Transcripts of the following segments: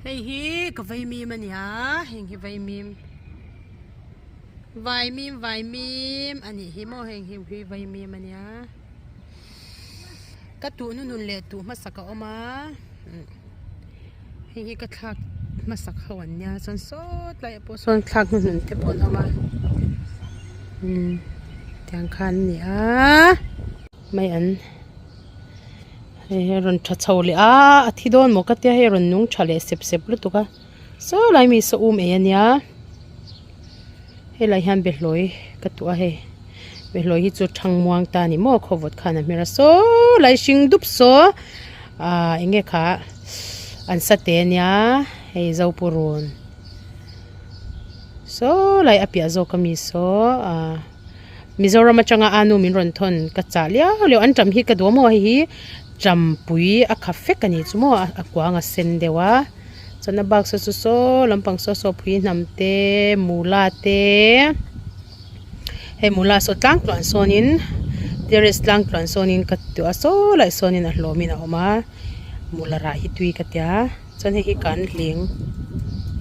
Hei hi ka vaimim a nia heng hi vaimim vaimim vaimim a nih hi maw heng hi hi vaimim a nia ka tuh nu nun leh tuh hmasak a awm a heng hi ka thlak hmasak ho an nia chuan sawt laiah pawh sawn thlak hnuhnun te pawh an awm a umm tiang khan a ni a mai an. Hei hi a rawn tha chho leh a a thi dawn maw ka tia hei a rawn nung tha leh sep sep lutuk a saw lai mi saw um ei a nia helai hian behlawi ka tuah a hei behlawi hi chu thang muang ta a ni maw khawvawt khan a hmer a saw lai hring dup saw ah eng nge kha an sa te a nia hei zopurun saw lai a piah zawk ami saw ah. Mizoram atanga a nu min rawn thawn ka chah liau liau an ṭam hi ka duh a maw hei hi ṭampui a kha fek a nih chu maw a kuang a sen deuh a chuan a bak saw chu saw lampang saw saw phui hnam te mula te hei mula saw tlang tluan sawnin terrace tlang tluan sawnin ka tuah a saw lai sawnin a hlawmin a awm a mula rah hi tui ka tia. Chuan hei hi kan hling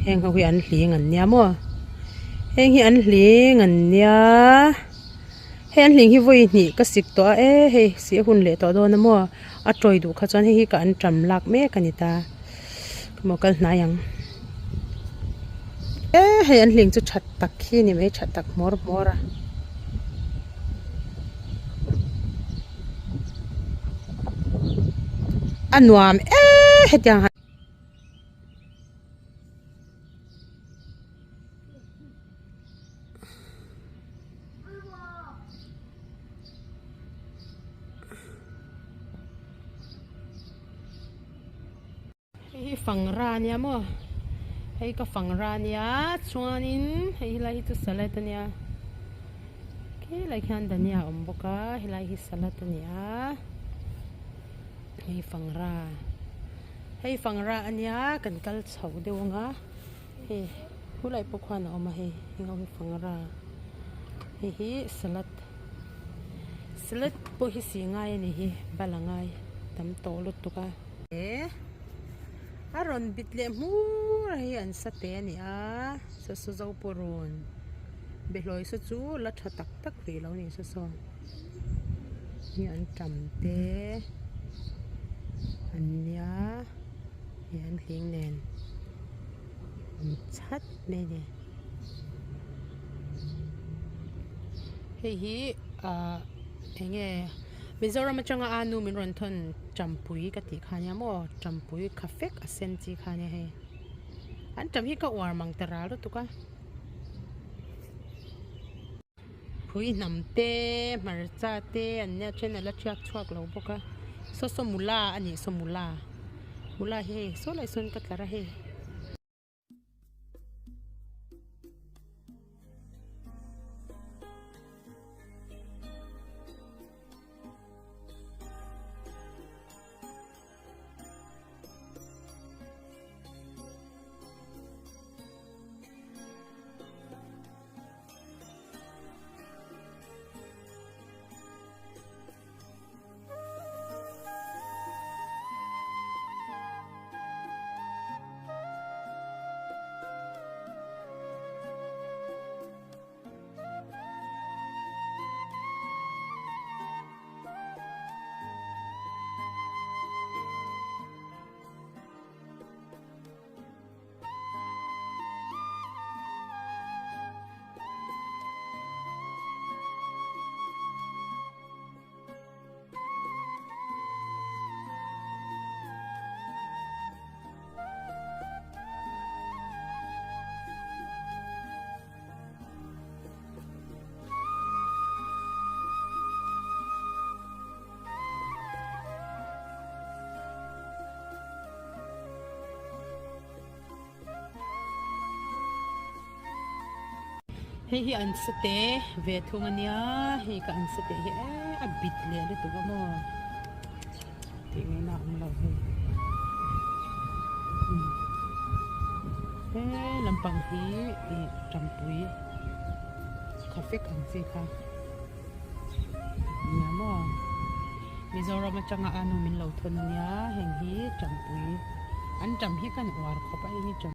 heng ho hi an hling an nia maw heng hi an hling an nia hei an hling hi vawi hnih ka sik tawh a e hei sih a hun leh tawh dawn a maw a tawi duh kha chuan hei hi ka an tam lak mek a ni ta ka maw kal hnai ang e hei an hling chu tha tak hi a ni mai tha tak hmawr hmawr a. A nuam e hetiang han Hei hi fangra a nia maw hei ka fangra a nia chuanin hei helai hi chu salad a nia khilai khian dhania a awm bawk a helai hi salad a ni a hei fangra hei fangra a nia kan kal chho deuh ang a hei khulai pawh khuan a awm a hei heng ho hi fangra hei hi salad salad pawh hi si ngai a ni hi bal a ngai tam tawh lutuk a. E a rawn bit leh hmur a hei an sa te a ni a saw saw zo purun behlawi saw chu la tha tak tak rih lo a ni saw saw hi an tam te an nia hei an hling nen an chat mai a ni hei hi ah eng nge Mizoram atanga a nu min rawn thawn Champui ka tih kha nia maw Champui kha fek a sen chi kha nia hei an cham hi ka uar mang ta ral lutuk a phui hnam te hmarcha te an nia then a la thiak chhuak lo bawk a saw saw mula a nih saw mula mula hi hei saw lai sawn ka tlar a hei. Hei hi an sate ve thung a nia hei ka an sate hi e a bit leh lutuk a maw tih ngaihna a awm lo hei he lampang hi ih tampui kha fek ang chi kha nia maw Mizoram atanga a nu min lo thawn a nia heng hi tampui. Antam hi kan uar khawp a hei hi.